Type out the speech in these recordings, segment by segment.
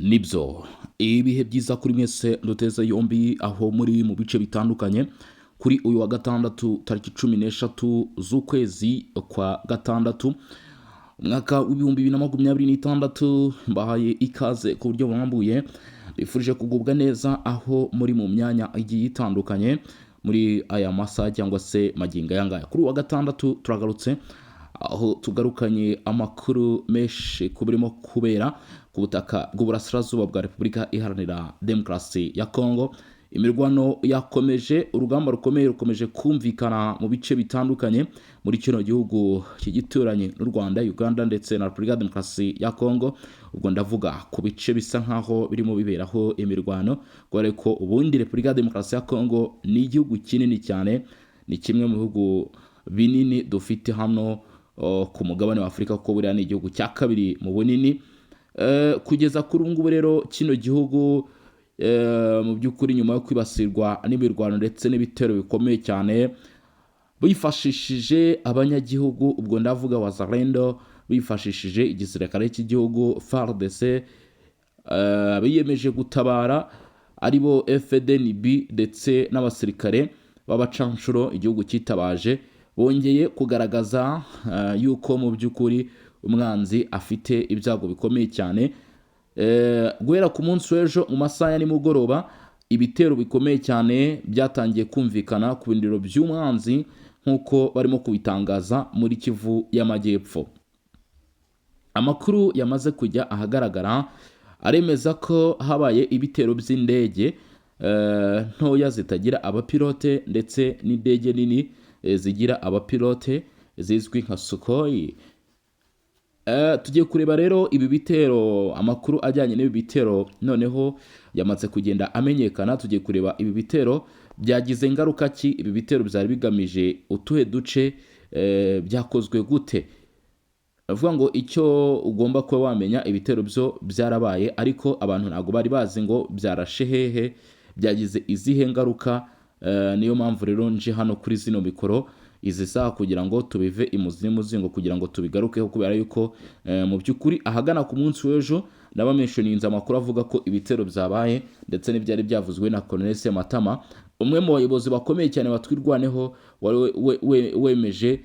Nibyo, ibihe byiza kuri mwese duteze yombi aho muri mu bice bitandukanye. Kuri uyu wa gatandatu, tariki 13 z'ukwezi kwa gatandatu, umwaka w'2026, mbahaye ikaze ku buryo burambuye. Bifurije kugubwa neza aho muri mu myanya igiye itandukanye muri aya masaha cyangwa se magingo aya ngaya. Kuri uyu wa gatandatu turagarutse, aho tugarukanye amakuru menshi ku birimo kubera ku butaka bw'uburasirazuba bwa Repubulika Iharanira Demokarasi ya Kongo. Imirwano yakomeje, urugamba rukomeye rukomeje kumvikana mu bice bitandukanye muri kino gihugu cy'igituranye n'u Rwanda, Uganda ndetse na Repubulika ya Demokarasi ya Kongo. Ubwo ndavuga ku bice bisa nkaho birimo biberaho imirwano, kubera ko ubundi Repubulika ya Demokarasi ya Kongo ni igihugu kinini cyane, ni kimwe mu bihugu binini dufite hano ku mugabane wa Afurika, kuko buriya ni igihugu cya kabiri mu bunini. Kugeza kuri ubu ngubu rero, kino gihugu mu by'ukuri nyuma yo kwibasirwa n'imirwano ndetse n'ibitero bikomeye cyane bifashishije abanyagihugu, ubwo ndavuga Wazalendo, bifashishije igisirikare cy'igihugu FARDC, biyemeje gutabara, aribo FDNB ndetse n'abasirikare b'abacanshuro igihugu cyitabaje, bongeye kugaragaza yuko mu by'ukuri umwanzi afite ibyago bikomeye cyane. Guhera ku munsi w'ejo mu masaha ya nimugoroba, ibitero bikomeye cyane byatangiye kumvikana ku birindiro by'umwanzi, nk'uko barimo kubitangaza muri Kivu y'Amajyepfo. Amakuru yamaze kujya ahagaragara aremeza ko habaye ibitero by'indege ntoya zitagira abapilote ndetse n'indege nini zigira abapilote zizwi nka Sukhoi. Tugiye kureba rero ibi bitero. Amakuru ajyanye n'ibi bitero noneho yamaze kugenda amenyekana. Tugiye kureba ibi bitero byagize ingaruka ki, ibi bitero byari bigamije utuhe duce, byakozwe gute? Bavuga ngo icyo ugomba kuba wamenya, ibitero byo byarabaye, ariko abantu ntabwo bari bazi ngo byarashe hehe, byagize izihe ngaruka. Niyo mpamvu rero nje hano kuri zino mikoro izi saha kugira ngo tubive imuzi n'umuzingo, kugira ngo tubigarukeho, kubera yuko mu by'ukuri ahagana ku munsi w'ejo nabamentioninze amakuru avuga ko ibitero byabaye, ndetse n'ibyari byavuzwe na Colonel Sematama, umwe mu bayobozi bakomeye cyane batwirwaneho, wari wemeje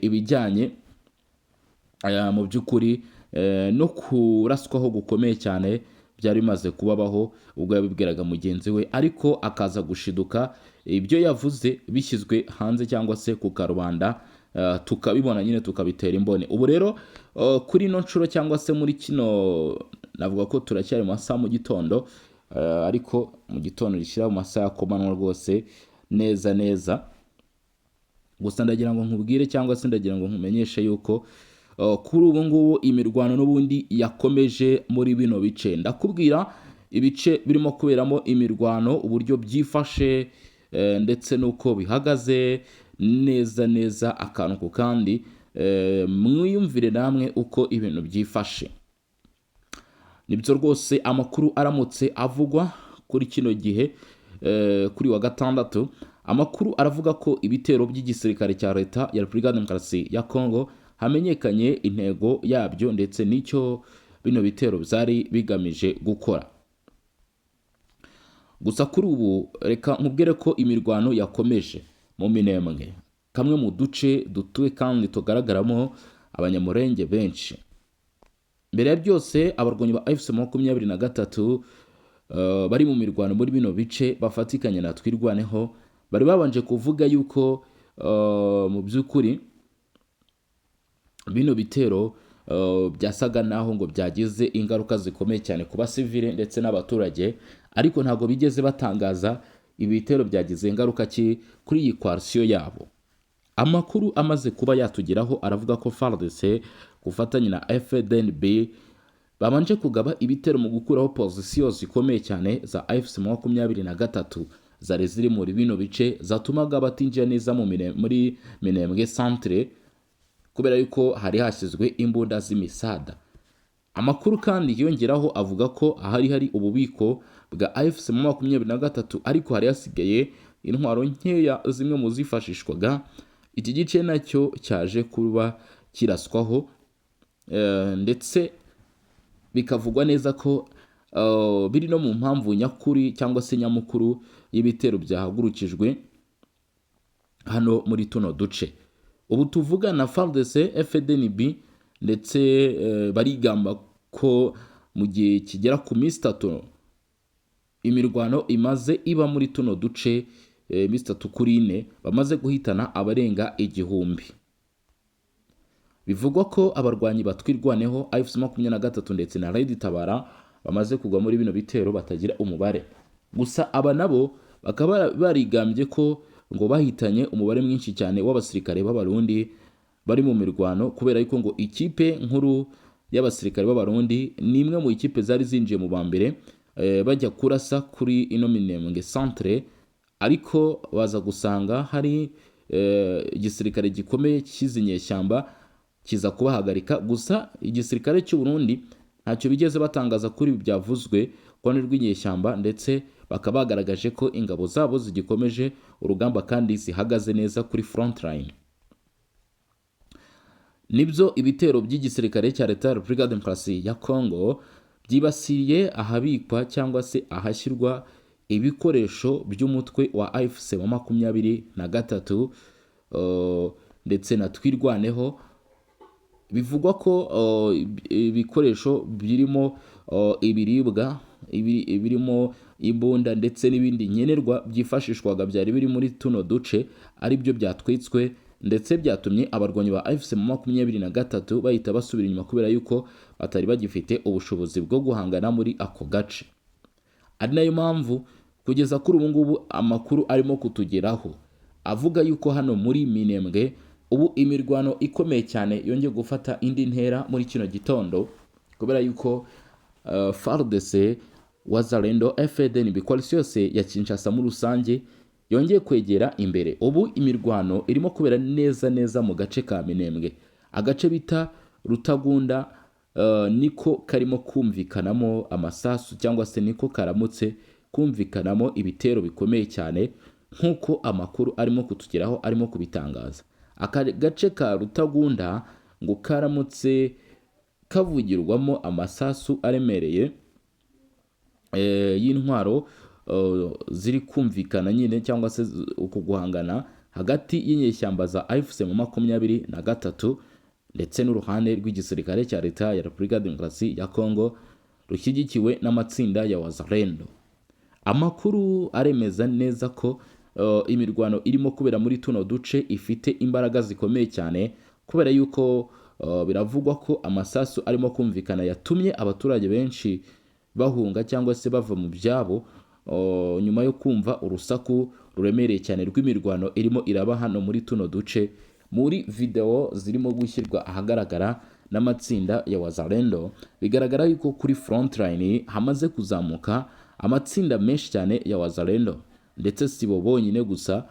ibijyanye aya mu by'ukuri no kuraswaho gukomeye cyane byari bimaze kubabaho ubwo yabibwiraga mugenzi we, ariko akaza gushiduka ibyo yavuze bishyizwe hanze cyangwa se ku karubanda, tukabibona nyine, tukabitera imboni. Ubu rero kuri ino nshuro cyangwa se muri kino, navuga ko turacyari mu masaha mu gitondo, ariko mu gitondo rishyira mu masaha ya kumanywa rwose neza neza. Gusa ndagira ngo nkubwire cyangwa se ndagira ngo nkumenyeshe yuko kuri ubu ngubu imirwano n'ubundi yakomeje muri bino bice. Ndakubwira ibice birimo kuberamo imirwano, uburyo byifashe ndetse n'uko bihagaze neza neza, akantu ku kandi, mwiyumvire namwe uko ibintu byifashe. Nibyo rwose, amakuru aramutse avugwa kuri kino gihe, kuri wa gatandatu, amakuru aravuga ko ibitero by'igisirikare cya Leta ya Repubulika ya Demokarasi ya Kongo hamenyekanye intego yabyo ndetse n'icyo bino bitero byari bigamije gukora. Gusa kuri ubu reka nkubwire ko imirwano yakomeje mu Minembwe, kamwe mu duce dutuwe kandi tugaragaramo Abanyamurenge benshi. Mbere ya byose, abarwanyi ba AFC 23 bari mu mirwano muri bino bice bafatikanya na Twirwaneho bari babanje kuvuga yuko mu by'ukuri bino bitero byasaga naho ngo byagize ingaruka zikomeye cyane ku basivile ndetse n'abaturage, ariko ntabwo bigeze batangaza ibi bitero byagize ingaruka ki kuri iyi coalition yabo. Amakuru amaze kuba yatugeraho aravuga ko FARDC gufatanya na FDNB babanje kugaba ibitero mu gukuraho position zikomeye cyane za AFC 23 zari ziri muri bino bice, zatumaga batinjira neza muri Minembwe centre, kubera yuko hari hashyizwe imbunda z'imisada. Amakuru kandi yongeraho avuga ko ahari hari ububiko bwa AFC 23, ariko hari hasigaye intwaro nkeya, zimwe mu zifashishwaga. Iki gice nacyo cyaje kuba kiraswaho, ndetse bikavugwa neza ko biri no mu mpamvu nyakuri cyangwa se nyamukuru y'ibitero byahagurukijwe hano muri tuno duce. Ubu tuvugana, FARDC, FDNB ndetse barigamba ko mu gihe kigera ku minsi 3 imirwano imaze iba muri tuno duce, iminsi 3 kuri 4, bamaze guhitana abarenga 1000. Bivugwa ko abarwanyi batwirwaneho, AFC 23 ndetse na Red Tabara bamaze kugwa muri bino bitero batagira umubare. Gusa aba nabo bakaba barigambye ko ngo bahitanye umubare mwinshi cyane w'abasirikare b'Abarundi bari mu mirwano, kubera yuko ngo ikipe nkuru y'abasirikare b'Abarundi ni imwe mu ikipe zari zinjiye mu ba mbere bajya kurasa kuri ino Minembwe centre, ariko baza gusanga hari igisirikare gikomeye cy'izi nyeshyamba kiza kubahagarika. Gusa igisirikare cy'u Burundi ntacyo bigeze batangaza kuri ibi byavuzwe ku ruhande rw'inyeshyamba, ndetse bakaba bagaragaje ko ingabo zabo zigikomeje urugamba kandi zihagaze neza kuri front line. Nibyo, ibitero by'igisirikare cya Leta ya Repubulika ya Demokarasi ya Congo byibasiye ahabikwa cyangwa se ahashyirwa ibikoresho by'umutwe wa AFC wa 23 ndetse na Twirwaneho. Bivugwa ko ibikoresho birimo ibiribwa, birimo imbunda ndetse n'ibindi nkenerwa byifashishwaga byari biri muri tuno duce ari byo byatwitswe, ndetse byatumye abarwanyi ba AFC mu 23 bahita basubira inyuma kubera yuko batari bagifite ubushobozi bwo guhangana muri ako gace. Ari nayo mpamvu kugeza kuri ubu ngubu amakuru arimo kutugeraho avuga yuko hano muri Minembwe ubu imirwano ikomeye cyane yongeye gufata indi ntera muri kino gitondo, kubera yuko FARDC, Wazalendo, FDNB, coalition yose ya Kinshasa muri rusange yongeye kwegera imbere. Ubu imirwano irimo kubera neza neza mu gace ka Minembwe, agace bita Rutagunda, niko karimo kumvikanamo amasasu cyangwa se niko karamutse kumvikanamo ibitero bikomeye cyane, nk'uko amakuru arimo kutugeraho arimo kubitangaza. Aka gace ka Rutagunda ngo karamutse kavugirwamo amasasu aremereye y'intwaro ziri kumvikana nyine, cyangwa se uku guhangana hagati y'inyeshyamba za AFC mu 23 ndetse n'uruhande rw'igisirikare cya Leta ya Repubulika ya Demokarasi ya Congo rushyigikiwe n'amatsinda ya Wazalendo. Amakuru aremeza neza ko imirwano irimo kubera muri tuno duce ifite imbaraga zikomeye cyane, kubera yuko biravugwa ko amasasu arimo kumvikana yatumye abaturage benshi bahunga cyangwa se bava mu byabo nyuma yo kumva urusaku ruremereye cyane rw'imirwano irimo iraba hano muri tuno duce. Muri video zirimo gushyirwa ahagaragara n'amatsinda ya Wazalendo, bigaragara yuko kuri frontline hamaze kuzamuka amatsinda menshi cyane ya Wazalendo, ndetse si bo bonyine gusa,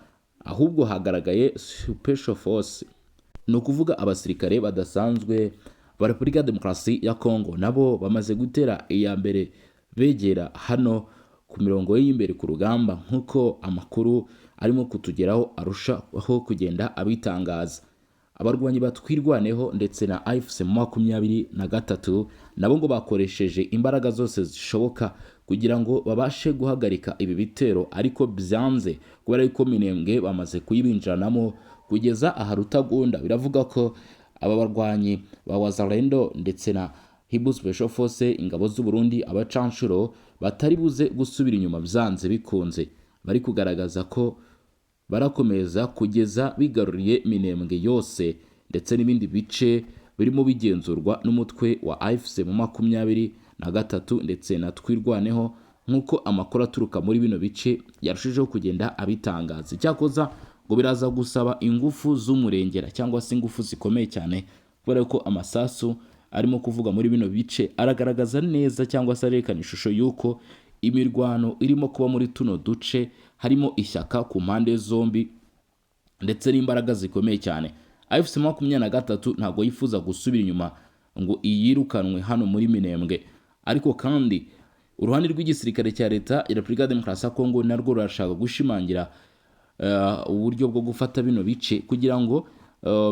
ahubwo hagaragaye special force, ni ukuvuga abasirikare badasanzwe ba Repubulika ya Demokarasi ya Congo, nabo bamaze gutera iya mbere begera hano ku mirongo y'imbere ku rugamba, nk'uko amakuru arimo kutugeraho arushaho kugenda abitangaza. Abarwanyi batwirwaneho ndetse na AFC 23 nabo ngo bakoresheje imbaraga zose zishoboka kugira ngo babashe guhagarika ibi bitero, ariko byanze kubera yuko Minembwe bamaze kuyibinjiranamo kugeza aha Rutagunda. Biravuga ko aba barwanyi ba Wazalendo ndetse na Hibu Special Force, ingabo z'u Burundi, abacanshuro, batari buze gusubira inyuma byanze bikunze. Bari kugaragaza ko barakomeza kugeza bigaruriye Minembwe yose ndetse n'ibindi bice birimo bigenzurwa n'umutwe wa AFC mu 23 ndetse na Twirwaneho, nk'uko amakuru aturuka muri bino bice yarushijeho kugenda abitangaza. Icyakoza ngo biraza gusaba ingufu z'umurengera cyangwa se ingufu zikomeye cyane, kubera ko amasasu arimo kuvuga muri bino bice aragaragaza neza cyangwa se arerekana ishusho y'uko imirwano irimo kuba muri tuno duce harimo ishyaka ku mpande zombi ndetse n'imbaraga zikomeye cyane. AFC 23 ntabwo yifuza gusubira inyuma ngo iyirukanwe hano muri Minembwe, ariko kandi uruhande rw'igisirikare cya Leta ya Repubulika ya Demokarasi ya Kongo narwo rurashaka gushimangira uburyo bwo gufata bino bice kugira ngo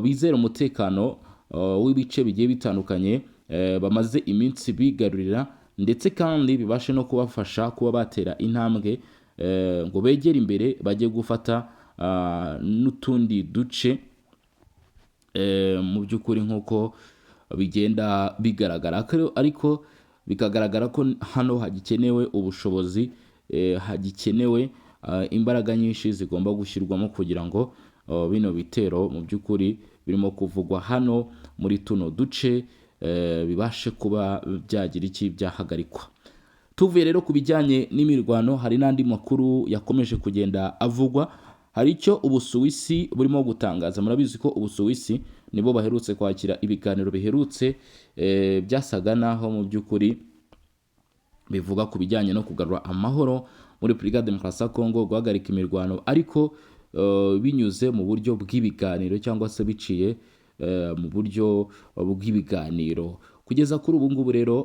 bizere umutekano w'ibice bigiye bitandukanye bamaze iminsi bigarurira. ndetse kandi bibashe no kubafasha kuba batera intambwe ngo begere imbere bajye gufata n'utundi duce mu by'ukuri nk'uko bigenda bigaragara. Ariko bikagaragara ko hano hagikenewe ubushobozi, hagikenewe imbaraga nyinshi zigomba gushyirwamo kugira ngo bino bitero mu by'ukuri birimo kuvugwa hano muri tuno duce bibashe kuba byagira iki, byahagarikwa. Tuvuye rero ku bijyanye n'imirwano, hari n'andi makuru yakomeje kugenda avugwa. Hari icyo Ubusuwisi burimo gutangaza. Murabizi ko Ubusuwisi nibo baherutse kwakira ibiganiro biherutse, byasaga naho mu by'ukuri bivuga ku bijyanye no kugarura amahoro muri Repubulika ya Demokarasi ya Kongo, guhagarika imirwano, ariko binyuze mu buryo bw'ibiganiro cyangwa se biciye mu buryo bw'ibiganiro. Kugeza kuri ubu ngubu rero,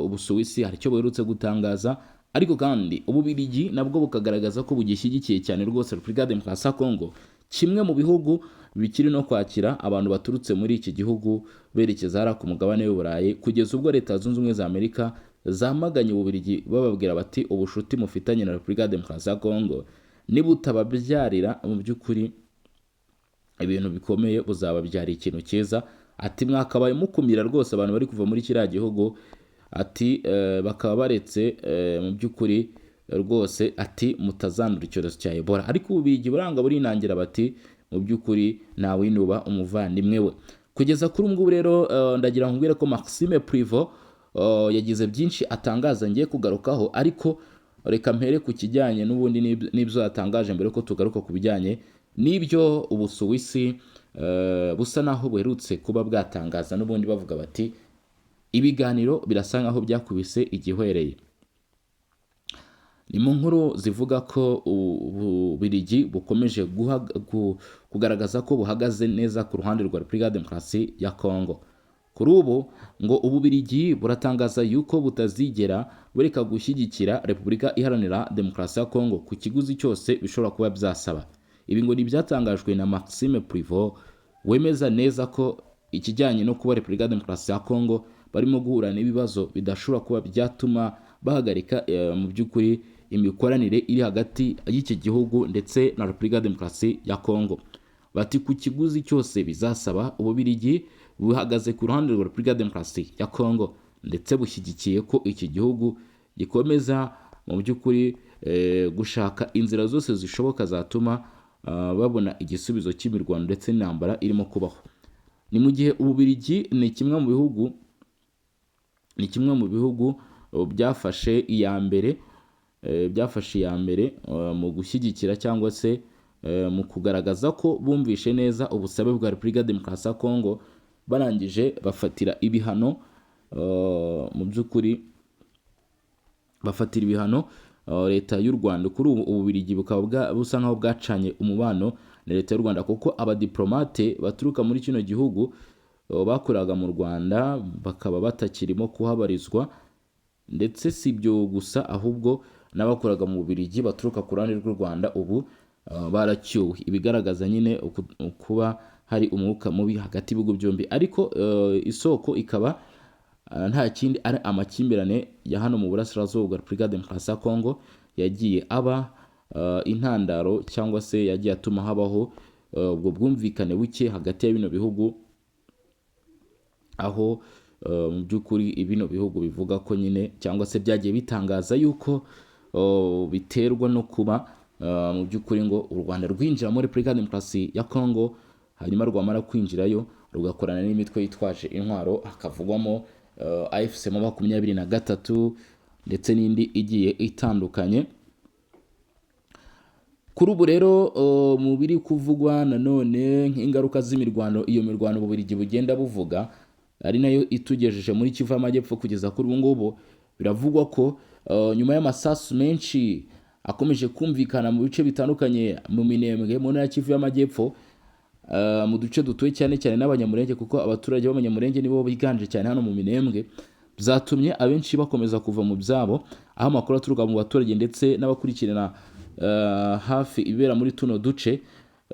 Ubusuwisi hari icyo buherutse gutangaza, ariko kandi Ububirigi nabwo bukagaragaza ko bugishyigikiye cyane rwose Repubulika ya Demokarasi ya Kongo, kimwe mu bihugu bikiri no kwakira abantu baturutse muri iki gihugu berekeza hariya ku mugabane w'Uburayi, kugeza ubwo Leta Zunze Ubumwe za Amerika zamaganye Ububirigi, bababwira bati: "Ubushuti mufitanye na Repubulika ya Demokarasi ya Kongo nibutababyarira mu by'ukuri ibintu bikomeye, buzababyara ikintu cyiza." Ati: "Mwakabaye mukumira rwose abantu bari kuva muri kiriya gihugu." Ati bakaba baretse mu by'ukuri rwose, ati mutazandura icyorezo cya Ebola. Ariko Ububirigi buranga burinangira, bati mu by'ukuri ntawinuba umuvandimwe we. Kugeza kuri ubu ngubu rero, ndagira ngo nkubwire ko Maxime Prevot yagize byinshi atangaza ngiye kugarukaho, ariko reka mpere ku kijyanye n'ubundi n'ibyo yatangaje mbere ko tugaruka ku bijyanye n'ibyo Ubusuwisi busa naho buherutse kuba bwatangaza n'ubundi, bavuga bati ibiganiro birasa nkaho byakubise igihwereye. Ni mu nkuru zivuga ko Ububirigi bukomeje kugaragaza ko buhagaze neza ku ruhande rwa Repubulika ya Demokarasi ya Kongo. Kuri ubu ngo Ububirigi buratangaza yuko butazigera bureka gushyigikira Repubulika Iharanira Demokarasi ya Kongo ku kiguzi cyose bishobora kuba byasaba. Ibi ngo ni ibyatangajwe na Maxime Prevot, wemeza neza ko ikijyanye no kuba Repubulika ya Demokarasi ya Kongo barimo guhura n'ibibazo bidashobora kuba byatuma bahagarika mu by'ukuri imikoranire iri hagati y'iki gihugu ndetse na Repubulika ya Demokarasi ya Kongo. Bati ku kiguzi cyose bizasaba, Ububirigi buhagaze ku ruhande rwa Repubulika ya Demokarasi ya Kongo, ndetse bushyigikiye ko iki gihugu gikomeza mu by'ukuri gushaka inzira zose zishoboka zatuma babona igisubizo cy'imirwano ndetse n'intambara irimo kubaho. Ni mu gihe Ububirigi ni kimwe mu bihugu byafashe iya mbere mu gushyigikira cyangwa se mu kugaragaza ko bumvishe neza ubusabe bwa Repubulika ya Demokarasi ya Kongo, barangije bafatira ibihano mu by'ukuri bafatira ibihano leta y'u Rwanda. Kuri ubu Ububirigi bukaba busa nkaho bwacanye umubano na leta y'u Rwanda, kuko abadiplomate baturuka muri kino gihugu bakoraga mu Rwanda bakaba batakirimo kuhabarizwa. Ndetse si ibyo gusa, ahubwo n'abakoraga mu Bubiligi baturuka ku ruhande rw'u Rwanda ubu baracyuwe, ibigaragaza nyine kuba hari umwuka mubi hagati y'ibihugu byombi. Ariko isoko ikaba nta kindi ari amakimbirane ya hano mu burasirazuba bwa Repubulika ya Demokarasi ya Kongo yagiye aba intandaro cyangwa se yagiye atuma habaho ubwo bwumvikane buke hagati ya bino bihugu, aho mu by'ukuri bino bihugu bivuga ko nyine cyangwa se byagiye bitangaza yuko biterwa no kuba mu by'ukuri ngo u Rwanda rwinjira muri Repubulika ya Demokarasi ya Kongo, hanyuma rwamara kwinjirayo rugakorana n'imitwe yitwaje intwaro, hakavugwamo AFC M23 ndetse n'indi igiye itandukanye. Kuri ubu rero, mu biri kuvugwa nanone nk'ingaruka z'imirwano, iyo mirwano Ububiligi bugenda buvuga ari nayo itugejeje muri Kivu y'Amajyepfo, kugeza kuri ubu ngubu biravugwa ko nyuma y'amasasu menshi akomeje kumvikana mu bice bitandukanye mu Minembwe, mu ntara ya Kivu y'Amajyepfo, mu duce dutuwe cyane cyane n'Abanyamurenge, kuko abaturage b'Abanyamurenge nibo biganje cyane hano mu Minembwe, byatumye abenshi bakomeza kuva mu byabo, aho amakuru aturuka mu baturage ndetse n'abakurikirana hafi ibibera muri tuno duce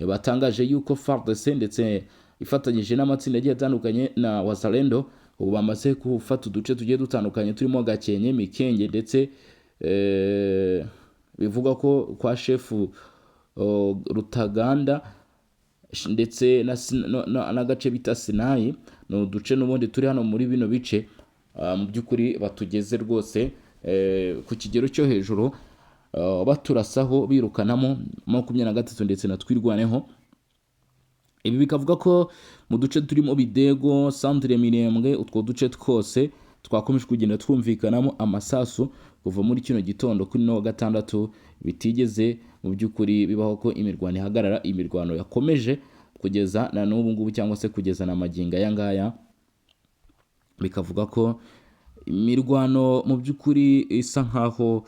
batangaje yuko FARDC ndetse ifatanyije n'amatsinda agiye atandukanye na Wazalendo Ubu bamaze gufata uduce tugiye dutandukanye turimo Gakenke, Mikenge, ndetse bivugwa ko kwa shefu Rutaganda ndetse n'agace bita Sinayi. Ni uduce n'ubundi turi hano muri bino bice. Mu by'ukuri batugeze rwose ku kigero cyo hejuru, baturasaho, birukanamo 23 ndetse na Twirwaneho. Ibi bikavuga ko mu duce turimo Bidego, Santire Mirembwe, utwo duce twose twakomeje kugenda twumvikanamo amasasu kuva muri kino gitondo kuri no wa gatandatu. Bitigeze mu by'ukuri bibaho ko imirwano ihagarara. Imirwano yakomeje kugeza na n'ubu ngubu, cyangwa se kugeza na magingo aya ngaya. Bikavuga ko imirwano mu by'ukuri isa nkaho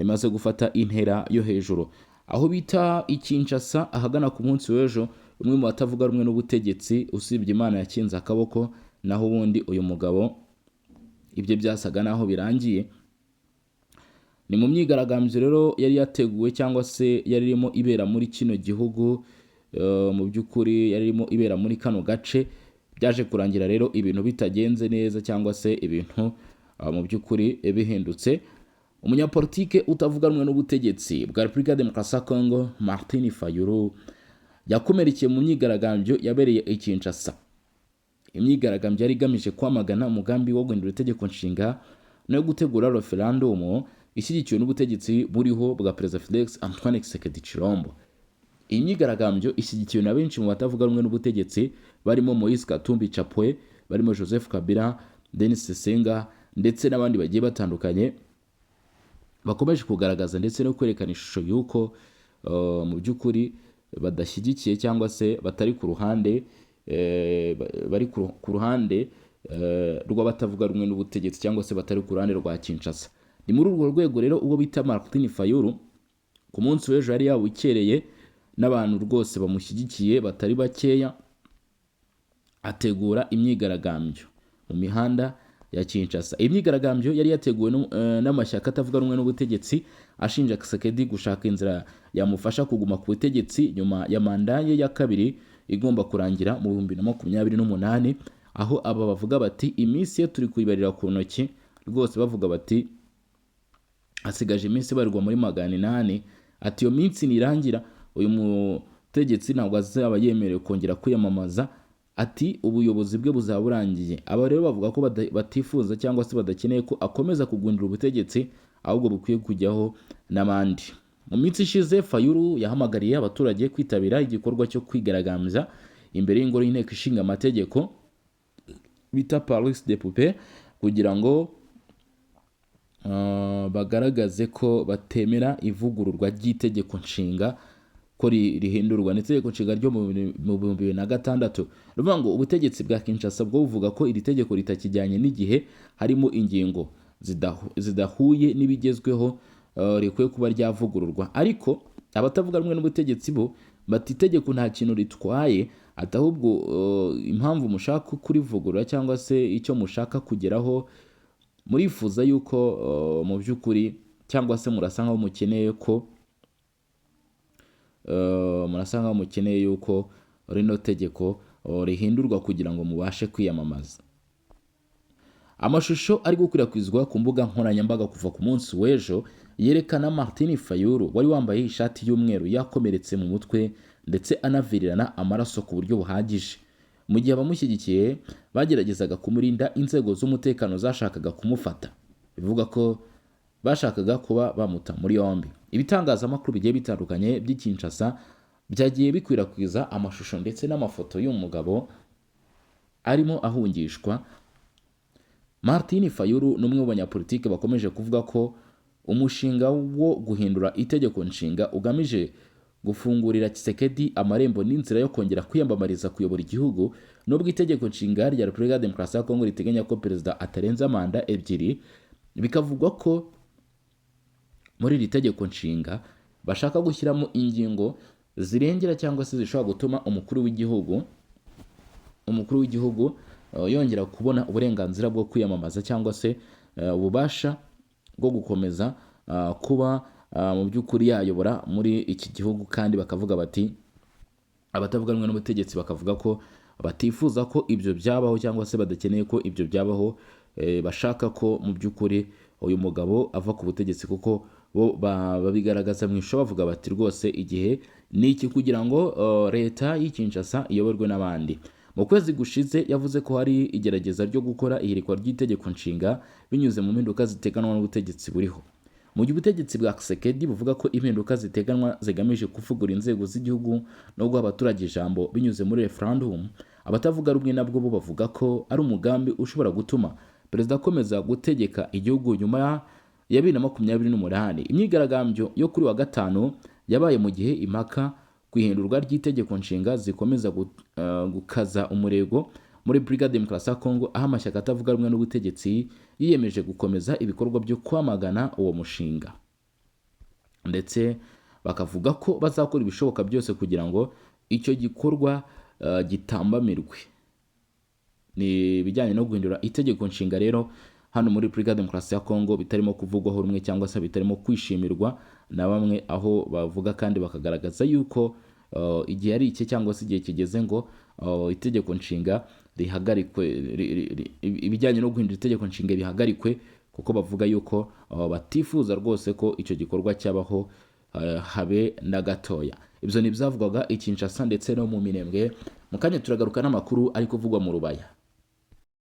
imaze gufata intera yo hejuru aho bita i Kinshasa. Ahagana ku munsi w'ejo, umwe mu batavuga rumwe n'ubutegetsi, usibye Imana yakinze akaboko, naho ubundi uyu mugabo ibyo byasaga naho birangiye. Ni mu myigaragambyo rero yari yateguwe, cyangwa se yari irimo ibera muri kino gihugu, mu by'ukuri yari irimo ibera muri kano gace. Byaje kurangira rero ibintu bitagenze neza, cyangwa se ibintu mu by'ukuri bihindutse. Umunyapolitike utavuga rumwe n'ubutegetsi bwa Repubulika ya Demokarasi ya Congo, Martin Fayulu, yakomerekeye mu myigaragambyo yabereye i Kinshasa. Imyigaragambyo yari igamije kwamagana umugambi wo guhindura itegeko nshinga no gutegura referandumu ishyigikiwe n'ubutegetsi buriho bwa Perezida Felix Antoine Tshisekedi Tshilombo. Iyi myigaragambyo ishyigikiwe na benshi mu batavuga rumwe n'ubutegetsi, barimo Moise Katumbi Chapwe, barimo Joseph Kabila, Denis Sesenga ndetse n'abandi bagiye batandukanye, bakomeje kugaragaza ndetse no kwerekana ishusho y'uko mu by'ukuri badashyigikiye cyangwa se batari ku ruhande, bari ku ruhande rw'abatavuga rumwe n'ubutegetsi, cyangwa se batari ku ruhande rwa Kinshasa. Ni muri urwo rwego rero ubwo bita Martin Fayulu ku munsi w'ejo yari yawukereye n'abantu rwose bamushyigikiye batari bakeya, ategura imyigaragambyo mu mihanda ya Kinshasa. Iyi myigaragambyo yari yateguwe n'amashyaka atavuga rumwe n'ubutegetsi, ashinja Tshisekedi gushaka inzira yamufasha kuguma ku butegetsi nyuma ya manda ye ya kabiri igomba kurangira mu 2028, aho aba bavuga bati iminsi ye turi kuyibarira ku ntoki rwose. Bavuga bati asigaje iminsi ibarirwa muri 800, ati iyo minsi nirangira uyu mutegetsi ntabwo azaba yemerewe kongera kwiyamamaza, ati ubuyobozi bwe buzaba burangiye. Aba rero bavuga ko batifuza cyangwa se badakeneye ko akomeza kugundira ubutegetsi, ahubwo bukwiye kujyaho n'abandi. Mu minsi ishize, Fayulu yahamagariye abaturage kwitabira igikorwa cyo kwigaragambya imbere y'ingoro y'inteko ishinga amategeko bita Palais du Peuple, kugira ngo bagaragaze ko batemera ivugururwa ry'itegeko nshinga ko rihindurwa. Ni itegeko nshinga ryo mu 2006. Ni ukuvuga ngo ubutegetsi bwa Kinshasa bwo buvuga ko iri tegeko ritakijyanye n'igihe, harimo ingingo zidahuye n'ibigezweho, rikwiye kuba ryavugururwa. Ariko abatavuga rumwe n'ubutegetsi bo bati itegeko nta kintu ritwaye, ati ahubwo impamvu mushaka kurivugurura cyangwa se icyo mushaka kugeraho, murifuza yuko mu by'ukuri, cyangwa se murasa nkaho mukeneye yuko rino tegeko rihindurwa kugira ngo mubashe kwiyamamaza. Amashusho ari gukwirakwizwa ku mbuga nkoranyambaga kuva ku munsi w'ejo yerekana Martin Fayulu wari wambaye ishati y'umweru yakomeretse mu mutwe ndetse anavirirana amaraso ku buryo buhagije, mu gihe abamushyigikiye bageragezaga kumurinda inzego z'umutekano zashakaga kumufata, bivuga ko bashakaga kuba bamuta muri yombi. Ibitangazamakuru bigiye bitandukanye by'i Kinshasa byagiye bikwirakwiza amashusho ndetse n'amafoto y'uyu mugabo arimo ahungishwa. Martin Fayulu ni umwe mu banyapolitiki bakomeje kuvuga ko umushinga wo guhindura itegeko nshinga ugamije gufungurira Tshisekedi amarembo n'inzira yo kongera kwiyamamariza kuyobora igihugu, nubwo itegeko nshinga rya Repubulika ya Demokarasi ya Kongo riteganya ko perezida atarenza manda ebyiri. Bikavugwa ko muri iri tegeko nshinga bashaka gushyiramo ingingo zirengera cyangwa se zishobora gutuma umukuru w'igihugu yongera kubona uburenganzira bwo kwiyamamaza, cyangwa se ububasha bwo gukomeza kuba mu by'ukuri yayobora muri iki gihugu. Kandi bakavuga bati, abatavuga rumwe n'ubutegetsi bakavuga ko batifuza ko ibyo byabaho cyangwa se badakeneye ko ibyo byabaho, bashaka ko mu by'ukuri uyu mugabo ava ku butegetsi, kuko bo babigaragaza mu ishusho bavuga bati rwose igihe ni iki kugira ngo leta y'i Kinshasa iyoborwe n'abandi. Mu kwezi gushize yavuze ko hari igerageza ryo gukora ihirikwa ry'itegeko nshinga binyuze mu mpinduka ziteganwa n'ubutegetsi buriho. Mu gihe ubutegetsi bwa Tshisekedi buvuga ko impinduka ziteganwa zigamije kuvugurura inzego z'igihugu no guha abaturage ijambo binyuze muri referendum, abatavuga rumwe nabwo bo bavuga ko ari umugambi ushobora gutuma perezida akomeza gutegeka igihugu nyuma ya 2028. Imyigaragambyo yo kuri wa gatanu yabaye mu gihe impaka ku ihindurwa ry'itegeko nshinga zikomeza gukaza umurego muri Repubulika Demokarasi ya Kongo, aho amashyaka atavuga rumwe n'ubutegetsi yiyemeje gukomeza ibikorwa byo kwamagana uwo mushinga, ndetse bakavuga ko bazakora ibishoboka byose kugira ngo icyo gikorwa gitambamirwe. Ni ibijyanye no guhindura itegeko nshinga rero hano muri Repubulika Demokarasi ya Kongo bitarimo kuvugwaho rumwe cyangwa se bitarimo kwishimirwa na bamwe, aho bavuga kandi bakagaragaza yuko igihe ari iki cyangwa se igihe kigeze ngo itegeko nshinga rihagarikwe, ibijyanye no guhindura itegeko nshinga bihagarikwe, kuko bavuga yuko batifuza rwose ko icyo gikorwa cyabaho habe na gatoya. Ibyo ni ibyavugwaga i Kinshasa ndetse no mu Minembwe. Mu kanya turagaruka n'amakuru ari kuvugwa mu Rubaya.